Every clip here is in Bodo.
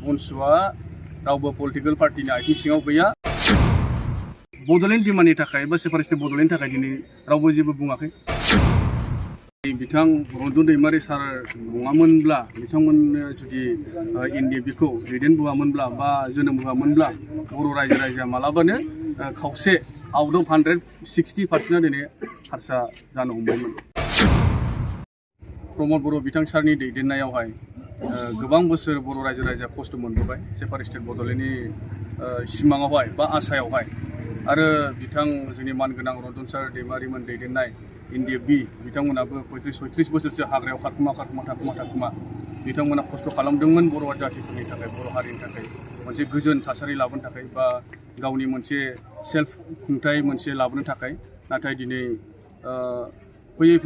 बनसुआ रावबो पलिटिकल पार्टीनि आथिं सिङाव गैया। बड'लेण्ड डिमान्डनि थाखाय बा सेपारेटिस्ट बड'लेण्डनि थाखाय दिनै रावबो जेबो बुङाखै। बिथां रन्जन दैमारि सार नङामोनब्ला बिथांमोननो जुदि एनडिएफबिखौ दैदेनबोआमोनब्ला बा जोनोम होआमोनब्ला बर' रायजो राजाया मालाबानो खावसे आउट अफ 160% दिनै हारसा जानो हमबायमोन। प्रमद बर' बिथां सारनि दैदेननायावहाय गोबां बोसोर बर' रायजो राजाया खस्थ' मोनबोबाय सेपारेटिस्ट बड'लेण्डनि सिमाङावहाय बा आसायावहाय। आरो बिथां जोंनि मानगोनां रन्जन सार दैमारिमोन दैदेननाय एनडिएफबि बिथांमोनाबो 35-36 बोसोरसो हाग्रायाव थाखुमा बिथांमोना खस्थ' खालामदोंमोन बर' जातिफोरनि थाखाय, बर' हारिनि थाखाय मोनसे गोजोन थासारि लाबोनो थाखाय बा गावनि मोनसे सेल्फ खुंथाय मोनसे लाबोनो थाखाय। नाथाय दिनै फैयै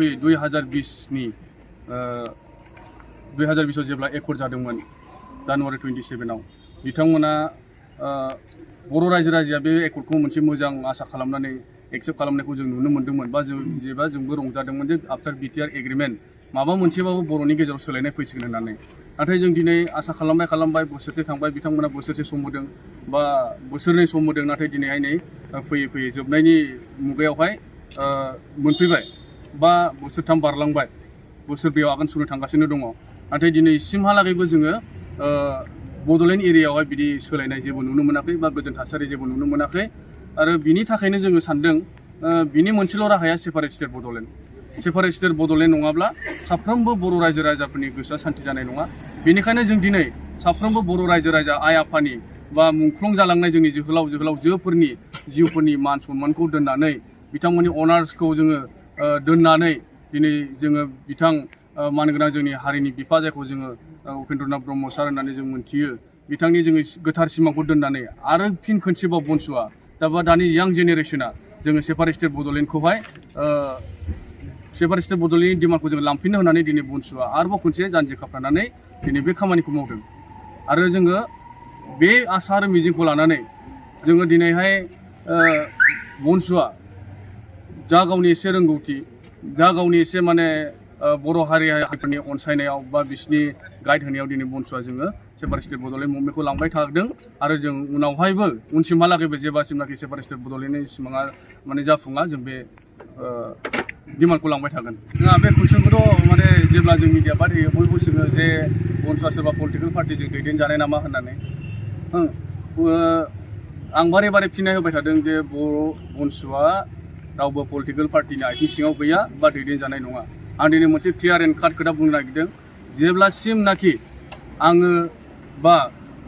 2020आव जेब्ला एकर्ड जादोंमोन जानुवारि 27आव बिथांमोना बर' रायजो राजाया बे एकर्डखौ मोनसे मोजां आसा खालामनानै एक्सेप्ट खालामनायखौ जों नुनो मोन्दोंमोन बा जोंबो रंजादोंमोन जे आफ्टार बिटिआर एग्रिमेन्ट माबा मोनसेबाबो बर'नि गेजेराव सोलायनाय फैसिगोन होननानै। नाथाय जों दिनै आसा खालामबाय बोसोरसे थांबाय, बिथांमोना बोसोरसे सम होदों बा बोसोरनै सम होदों। नाथाय दिनैहाय नै फैयै जोबनायनि मुगायावहाय मोनफैबाय बा बोसोरथाम बारलांबाय, बोसोरब्रैयाव आगान सुरनो थांगासिनो दङ। नाथाय दिनैसिमहालागैबो जोङो बड'लेण्ड एरियायावहाय बिदि सोलायनाय जेबो नुनो मोनाखै बा गोजोन थासारि जेबो नुनो मोनाखै। आरो बिनि थाखायनो जोङो सानदों बिनि मोनसेल' राहाया separate state Bodoland. Separate state Bodoland नङाब्ला साफ्रोमबो बर' रायजो राजाफोरनि गोसोआ सान्थि जानाय नङा। बेनिखायनो जों दिनै साफ्रोमबो बर' रायजो राजा आइ आफानि बा मुंख्लं जालांनाय जोंनि जोहोलावजोफोरनि जिउफोरनि मान सन्मानखौ दोननानै बिथांमोननि अनार्सखौ जोङो दोननानै दिनै जोङो बिथां मानगोनां जोंनि हारिनि बिफा जायखौ जोङो उपेन्द्रनाथ ब्रह्म सार होननानै जों मोनथियो, बिथांनि जोङो गोथार सिमांखौ दोननानै आरो फिन खनसेबाव बनसुआ दानि यां जेनेरेसना जोङो सेपारेट स्टेट बड'लेण्डखौहाय सेपारेट स्टेट बड'लेण्डनि डिमान्डखौ जों लांफिननो होननानै दिनै बनसुआ आरोबाव खनसे जानजि खाफ्रानानै दिनै बे खामानिखौ मावदों। आरो जोङो बे आसा आरो मिजिंखौ लानानै जोङो दिनैहाय बनसुआ जा गावनि एसे रोंगौथि, जा गावनि एसे माने बर' हारिफोरनि अनसायनायाव बा बिसिनि गाइड होनायाव दिनै बनसुआ जोङो सेपारेट स्टेट बड'लेण्ड मुभमेन्टखौ लांबाय थादों। आरो जों उनावहायबो उनसिमहालागैबो जेब्लासिमनाखि सेपारेट स्टेट बड'लेण्डनि सिमाङा माने जाफुङा जों बे डिमान्डखौ लांबाय थागोन। जोंहा बे कुइसनखौथ' माने जेब्ला जों मिडिया बाद होयो बयबो सोङो जे बनसुआ सोरबा पलिटिकेल पार्टिजों दैदेनजानाय नामा होननानै। आं बारे फिननाय होबाय थादों जे बनसुआ रावबो पलिटिकेल पार्टिनि आथिं सिङाव गैया बा दैदेनजानाय नङा। आं दिनै मोनसे क्लियार एन्ड काट खोथा बुंनो नागिरदों, जेब्लासिमनाखि आङो बा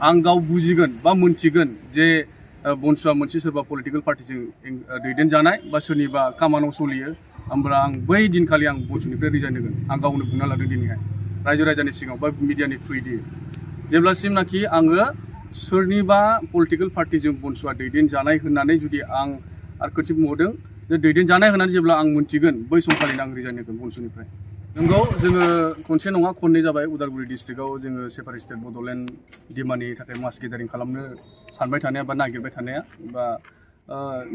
आं गाव बुजिगोन बा मोनथिगोन जे बनसुआ मोनसे सोरबा पलिटिकेल पार्टिजों दैदेनजानाय बा सोरनिबा खामानियाव सोलियो, होमब्ला आं बै दिनखालि आं बनसुनिफ्राय रिजाइन होगोन। आं गावनो बुंना लादों दिनैहाय रायजो राजानि सिगाङाव बा मिडियानि थ्रुयै। जेब्लासिमनाखि आङो सोरनिबा पलिटिकेल पार्टिजों बनसुआ दैदेनजानाय होननानै जुदि आं आरो खनसे बुंबावदों जे दैदेनजानाय होननानै जेब्ला आं मोनथिगोन बै समखालिनो आं रिजाइन होगोन बनसुनिफ्राय। नंगौ, जोङो खनसे नङा खननै जाबाय उदालगुरि डिस्ट्रिक्टआव जोङो सेपारेट स्टेट बड'लेण्ड डिमान्डनि थाखाय मास गेदारिं खालामनो सानबाय थानाया बा नागिरबाय थानाया बा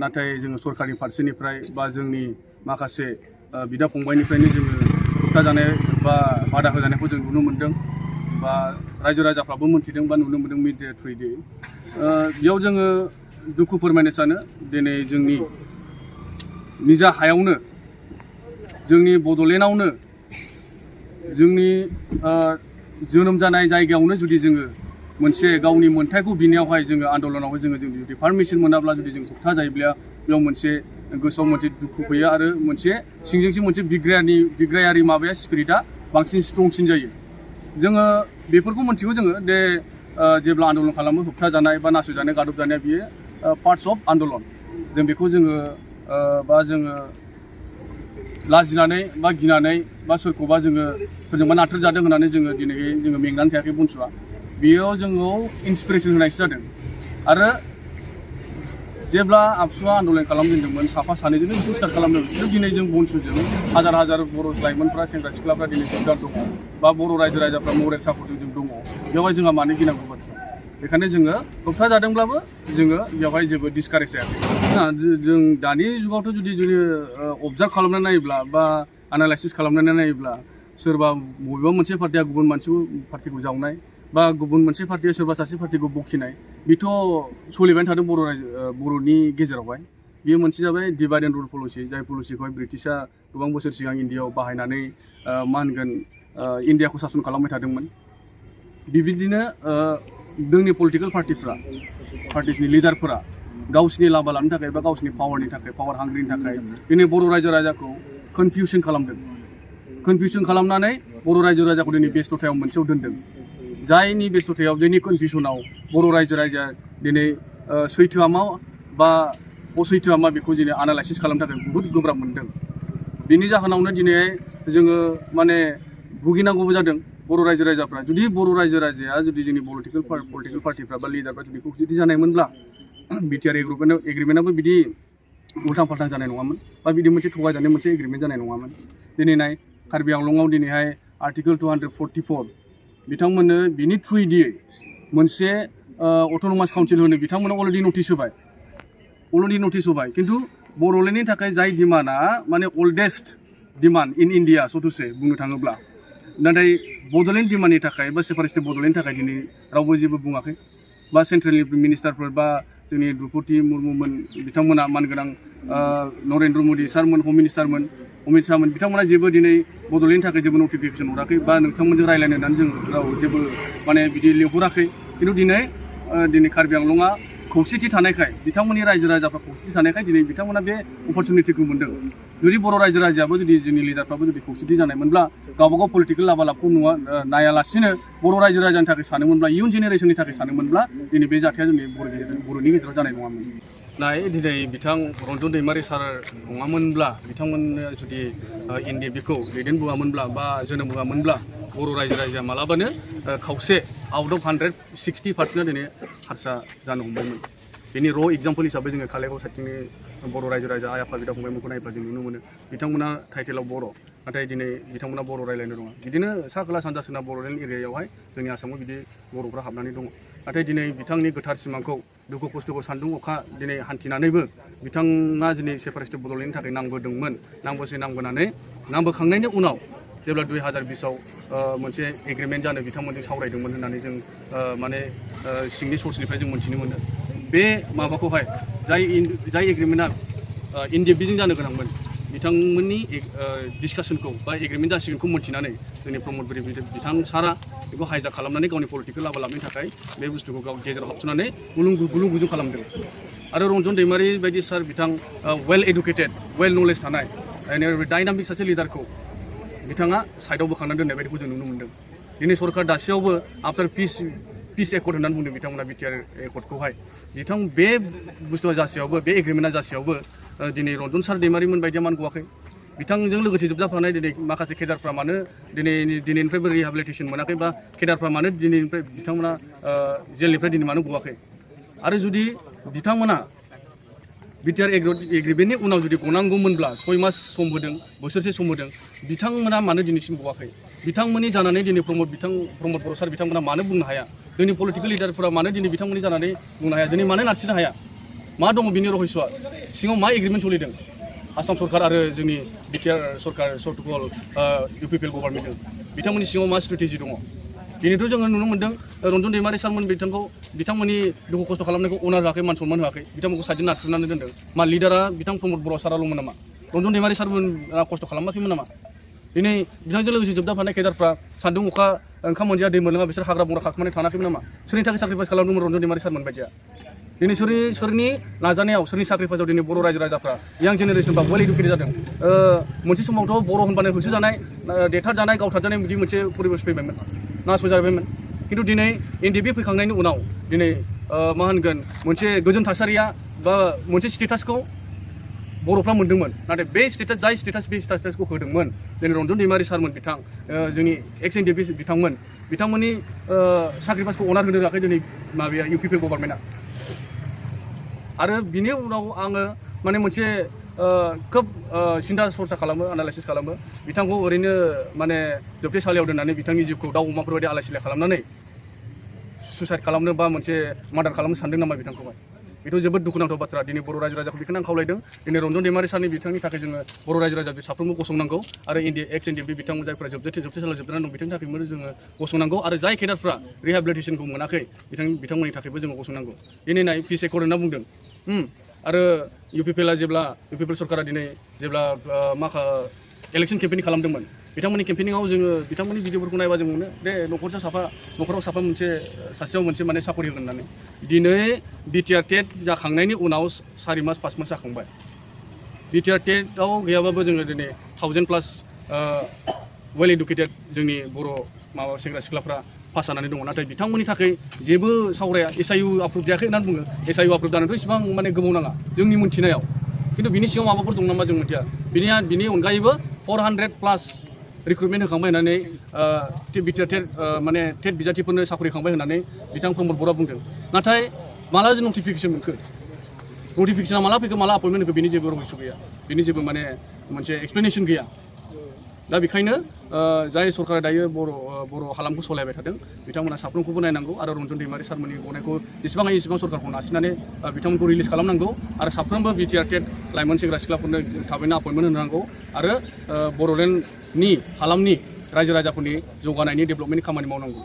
नाथाय जोङो सरकारनि फारसेनिफ्राय बा जोंनि माखासे बिदा फंबायनिफ्रायनो जोङो होबथाजानाय बा बादा होजानायखौ जों नुनो मोन्दों बा रायजो राजाफ्राबो मोन्थिदों बा नुनो मोन्दों मिडिया थ्रुयै। बेयाव जोङो दुखु फोरमायनो सानो दिनै जोंनि निजा हायावनो जोंनि बड'लेण्डआवनो जोंनि जोनोम जानाय जायगायावनो जुदि जोङो मोनसे गावनि मोन्थायखौ बिनायावहाय जोङो आन्दलनावहाय जोङो जुदि पारमिसन मोनाब्ला जुदि जों होबथा जायोब्ला बेयाव मोनसे गोसोआव मोनसे दुखु फैयो आरो मोनसे सिंजों मोनसे बिग्रायारि माबाया स्पिरिटआ बांसिन स्ट्रंसिन जायो। जोङो बेफोरखौ मोन्थिगौ जोङो दे जेब्ला आन्दलन खालामो होबथा जानाय बा नासयजानाय गादब जानाया बियो पार्टस अफ आन्दलन। जों बेखौ जोङो बा जोङो लाजिनानै बा गिनानै बा सोरखौबा जोङो सोरजोंबा नाथ्रोदजादों होननानै जोङो दिनै जोङो मेंनानै थायाखै बनसुआ। बेयाव जोंनाव इन्सपिरेसन होनायसो जादों। आरो जेब्ला आबसुआ आन्दलन खालामजेनदोंमोन साफा सानैजोंनो बिसोर स्टार्ट खालामदों, खिन्थु दिनै जों बनसुजों हाजार बर' लाइमोनफ्रा सेंग्रा सिख्लाफ्रा दिनै जुदार दङ बा बर' रायजो राजाफ्रा मरेल सापर्टजों जों दङ। बेवहाय जोंहा मानो गिनांगौ बाथ्रा? बेखायनो जोङो होबथाजादोंब्लाबो जोङो बेवहाय जेबो डिसकारेज जायाखै। जों दानि जुगावथ' जुदि अबजार्भ खालामनानै नायोब्ला बा एनालाइसिस खालामनानै नायोब्ला सोरबा बबेबा मोनसे पार्टिया गुबुन मोनसे पार्टिखौ जावनाय बा गुबुन मोनसे पार्टिया सोरबा सासे पार्टिखौ बखिनाय बेथ' सोलिबाय थादों बर'नि गेजेरावहाय बेयो मोनसे जाबाय डिभाइड एन्ड रुल पलिसि जाय पलिसिखौहाय ब्रिटिशआ गोबां बोसोर सिगां इन्डियाआव बाहायनानै मा होनगोन इन्डियाखौ सासन खालामबाय थादोंमोन बिदिनो जोंनि पलिटिकेल पार्टिसनि लिडारफोरा गावसिनि लाबा लानो थाखाय बा गावसिनि पावारनि थाखाय पावार हांग्रिनि थाखाय दिनै बर' रायजो राजाखौ कनफिउसन खालामदों कनफिउसन खालामनानै बर' रायजो राजाखौ दिनै बेस्थ'थायाव मोनसेयाव दोनदों जायनि बेस्थ'थायाव जोंनि कनफिउसनाव बर' रायजो राजाया दिनै सैथोआ मा बा असैथोआ मा बेखौ दिनै एनालाइसिस खालामनो थाखाय बहुद गोब्राब मोनदों बिनि जाहोनावनो दिनै जोङो माने भुगिनांगौबो जादों बर' रायजो राजाफ्रा जुदि बर' रायजो राजाया जुदि जोंनि पलिटिकेल पार्टिफ्रा बा लिडारफ्रा जुदि खौसेथि जानायमोनब्ला बिटिआर एग्रिमेन्टआबो बिदि उल्थां फाल्थां जानाय नङामोन बा बिदि मोनसे थगायजानाय मोनसे एग्रिमेन्ट जानाय नङामोन दिनै नाय कार्बि आंलंआव दिनैहाय आर्टिकेल 244 बिथांमोननो बिनि थ्रुयै मोनसे अट'नमास काउन्सिल होनो बिथांमोना अलरेडि नटिस होबाय खिन्थु बर'लेण्डनि थाखाय जाय डिमान्डआ माने अल्डेस्ट डिमान्ड इन इन्डिया सथुसे बुंनो थाङोब्ला नाथाय बड'लेण्ड डिमान्डनि थाखाय बा सेपारेटिस्ट बड'लेण्डनि थाखाय दिनै रावबो जेबो बुङाखै बा सेन्ट्रेलनि मिनिस्टारफोर बा जोंनि द्रौपदी मुर्मुमोन बिथांमोना मानगोनां नरेन्द्र मदि सारमोन हम मिनिस्टारमोन अमित शाहमोन बिथांमोना जेबो दिनै बड'लेण्डनि थाखाय जेबो नटिफिकेसन हराखै बा नोंथांमोनजों रायज्लायनो होननानै जों जेबो माने बिदि लिंहराखै खिन्थु दिनै कार्बि आंलंआ खौसेथि थानायखाय बिथांमोननि रायजो राजाफ्रा खौसेथि थानायखाय दिनै बिथांमोना बे अपरचुनिटिखौ मोन्दों जुदि बर' रायजो राजायाबो जुदि जोंनि लिडारफ्राबो जुदि खौसेथि जानायमोनब्ला गावबागाव पलिटिकेल लाबा-लाबखौ नायालासिनो बर' रायजो राजानि थाखाय सानोमोनब्ला इयुन जेनेरेसननि थाखाय सानोमोनब्ला दिनै बे जाथाया जोंनि बर'नि गेजेराव जानाय नङामोन दिनै बिथां रन्जन दैमारि सार नङामोनब्ला बिथांमोननो जुदि एनडिएफबिखौ दैदेनबोआमोनब्ला बा जोनोम होआमोनब्ला बर' रायजो राजाया मालाबानो खावसे आउट अफ 160% दिनै हारसा जानो हमबायमोन बेनि एग्जाम्पल हिसाबै जोङो कालाइगाव साइडथिंनि बर' रायजो राजा आइ आफा बिदा फंबायमोनखौ नायोब्ला जों नुनो मोनो बिथांमोना टाइटेलाव बर' नाथाय दिनै बिथांमोना बर' रायज्लायनो रोङा बिदिनो सा खोला सानजा सोनाब बर'लेण्ड एरियायावहाय जोंनि आसामाव बिदि बर'फ्रा हाबनानै दङ नाथाय दिनै बिथांनि गोथार सिमांखौ दुखु खस्थ'खौ सान्दुं अखा दिनै हान्थिनानैबो बिथाङा दिनै सेपारेटिस्ट बड'लेण्डनि थाखाय नांबोखांनायनि उनाव जेब्ला 2020आव मोनसे एग्रिमेन्ट जानो बिथांमोनजों सावरायदोंमोन होननानै जों माने सिंनि सर्सनिफ्राय जों मोन्थिनो मोनो बे माबाखौहाय जाय एग्रिमेन्टआ एनडिएफबिजों जानो गोनांमोन बिथांमोननि डिसकासनखौ बा एग्रिमेन्ट जासिगोनखौ मोन्थिनानै जोंनि प्रमद बरि बिथां सारा बेखौ हाइजाक खालामनानै गावनि पलिटिकेल लाबा लाबनि थाखाय बे बुस्थुखौ गाव गेजेराव हाबसोनानै गुलुं गुजुं खालामदों आरो रन्जन दैमारि बायदि सार बिथां वेल एडुकेटेड वेल नलेज थानाय डाइनामिक सासे लिडारखौ बिथाङा साइडआव बोखांनानै दोननाय बायदिखौ जों नुनो मोन्दों दिनै सरकार दासेयावबो आफ्टार पिस एकर्ड होननानै बुंदों बिथांमोना बिटिआर एकर्डखौहाय बे बुस्थुआ जासेयावबो बे एग्रिमेन्टआ जासेयावबो दिनै रन्जन सार दैमारिमोन बायदिया मान गवाखै बिथांजों लोगोसे जोबजाफानाय दिनै माखासे केडारफ्रा मानो दिनैनिफ्रायबो रिहेबिलिटेसन मोनाखै बा केडारफ्रा मानो दिनैनिफ्राय बिथांमोना जेलनिफ्राय दिनै मानो गवाखै आरो जुदि बिथांमोना बिटिआर एग्रिमेन्टनि उनाव जुदि गनांगौमोनब्ला 6 मास सम होदों बोसोरसे सम होदों बिथांमोना मानो दिनैसिम गवाखै बिथांमोननि जानानै दिनै प्रमद बर' सार बिथांमोना मानो बुंनो हाया जोंनि पलिटिकेल लिडारफोरा मानो दिनै बिथांमोननि जानानै बुंनो हाया दिनै मानो नारसिननो हाया मा दङ बिनि रहस्यआ सिङाव मा एग्रिमेन्ट सोलिदों आसाम सरकार आरो जोंनि बिटिआर सरकार सर्टकल इउपिपिएल गभर्नमेन्टजों बिथांमोननि सिङाव मा स्ट्रेटेजि दङ दिनैथ' जोङो नुनो मोन्दों रन्जन दैमारि सारमोन बिथांमोननि दुखु खस्थ' खालामनायखौ अनार होआखै मान सनमान होआखै बिथांमोनखौ साइडजों नारख्रुबनानै दोनदों मा लिडारा बिथां प्रमद बर' साराल'मोन नामा रन्जन दैमारि सारमोना खस्थ' खालामाखैमोन नामा दिनै बिथांजों लोगोसे जोबजाफानाय केडारफ्रा सान्दुं अखा ओंखाम मोनजाया दै मोनलोङा बिसोर हाग्रा बंग्रा खाखोमानानै थानाखैमोन नामा सोरनि थाखाय साक्रिफाइस खालामदोंमोन रन्जन दैमारि सारमोन बायदिया दिनै सोरनि नाजानायाव सोरनि साक्रिफाइसआव दिनै बर' रायजो राजाफ्रा यां जेनेरेसनफ्रा वेल एडुकेटेड जादों मोनसे समावथ' बर' होनबानो होसोजानाय देथारजानाय गावथारजानाय बिदि मोनसे परिबेस फैबायमोन नासयजाबायमोन खिन्थु दिनै एनडिएफबि फैखांनायनि उनाव दिनै मा होनगोन मोनसे गोजोन थासारिया बा मोनसे स्टेटासखौ बर'फ्रा मोन्दोंमोन नाथाय बे स्टेटासखौ होदोंमोन दिनै रन्जन दैमारि सारमोन बिथां जोंनि एक्स एनडिएफबि बिथांमोननि साक्रिफाइसखौ अनार होनो होआखै दिनै माबाया इउपिपिएल गभर्नमेन्टआ आरो बिनि उनाव आङो माने मोनसे खोब सिन्था सरसा खालामो एनालाइसिस खालामो बिथांखौ ओरैनो माने जोबथेसालियाव दोननानै बिथांनि जिउखौ दाउ अमाफोर बायदि आलाय सिलाय खालामनानै सुइसाइड खालामनो बा मोनसे मार्डार खालामनो सानदों नामा बिथांखौहाय itu जोबोद दुखुनांथाव बाथ्रा दिनै बर' रायजो राजाखौ बेखौनो आं खावलायदों दिनै रन्जन दैमारि सारनि बिथांनि थाखाय जोङो बर' रायजो राजा साफ्रोमबो गसंनांगौ आरो एक्स एनडिएफबि बिथांमोन जायफोरा जोबथेसालियाव जोबनानै दं बिथांनि थाखायबो जोङो गसंनांगौ आरो जाय केडारफ्रा रिहेबिलिटेसनखौ मोनाखै बिथांमोननि थाखायबो जोङो गसंनांगौ दिनै नाय पिस एकर्ड होनना बुंदों आरो इउपिपिएलआ जेब्ला इउपिपिएल सरकारा दिनै जेब्ला इलेक्सन केम्पेनिं खालामदोंमोन बिथांमोननि केम्पेनिंआव जोङो बिथांमोननि भिडिअफोरखौ नायबा जों मोनो दे न'खराव साफा सासेयाव मोनसे माने साखरि होगोन होननानै दिनै बिटिआर टेट जाखांनायनि उनाव 4 मास 5 मास जाखांबाय बिटिआर टेटआव गैयाबाबो जोङो दिनै 1000+ वेल इडुकेटेड जोंनि बर' सेंग्रा सिख्लाफ्रा पास जानानै दङ नाथाय बिथांमोननि थाखाय जेबो सावराया SIU आप्रुभ जायाखै होननानै बुङो SIU आप्रुभ जानोथ' इसेबां माने गोबाव नाङा जोंनि मोनथिनायाव खिन्थु बिनि सिगाङाव माबाफोर दं नामा जों मिथिया बिनि अनगायैबो 400+ रिक्रुटमेन्ट होखांबाय होननानै बिटिआर टेट माने टेट बिजाथिफोरनो साखरि होखांबाय होननानै बिथां प्रमद बर'आ बुंदों नाथाय माला जों नटिफिकेसन मोनखो नटिफिकेसना माला फैखो माला अपइन्टमेन्ट होखो बिनि जेबो रहस्य गैया बिनि जेबो माने मोनसे एक्सप्लेनेसन गैया दा बेखायनो जाय सरकारा दायो बर' हालामखौ सालायबाय थादों बिथांमोना साफ्रोमखौबो नायनांगौ आरो रन्जन दैमारि सारमोननि गनायखौ जेसेबां हायो एसेबां सरकारखौ नारसिननानै बिथांमोनखौ रिलिज खालामनांगौ आरो साफ्रोमबो बिटिआर टेट लाइमोन सेंग्रा सिख्लाफोरनो थाबैनो अपइन्टमेन्ट होनांगौ आरो बड'लेण्डनि हालामनि रायजो राजाफोरनि जौगानायनि डेभेलपमेन्टनि खामानि मावनांगौ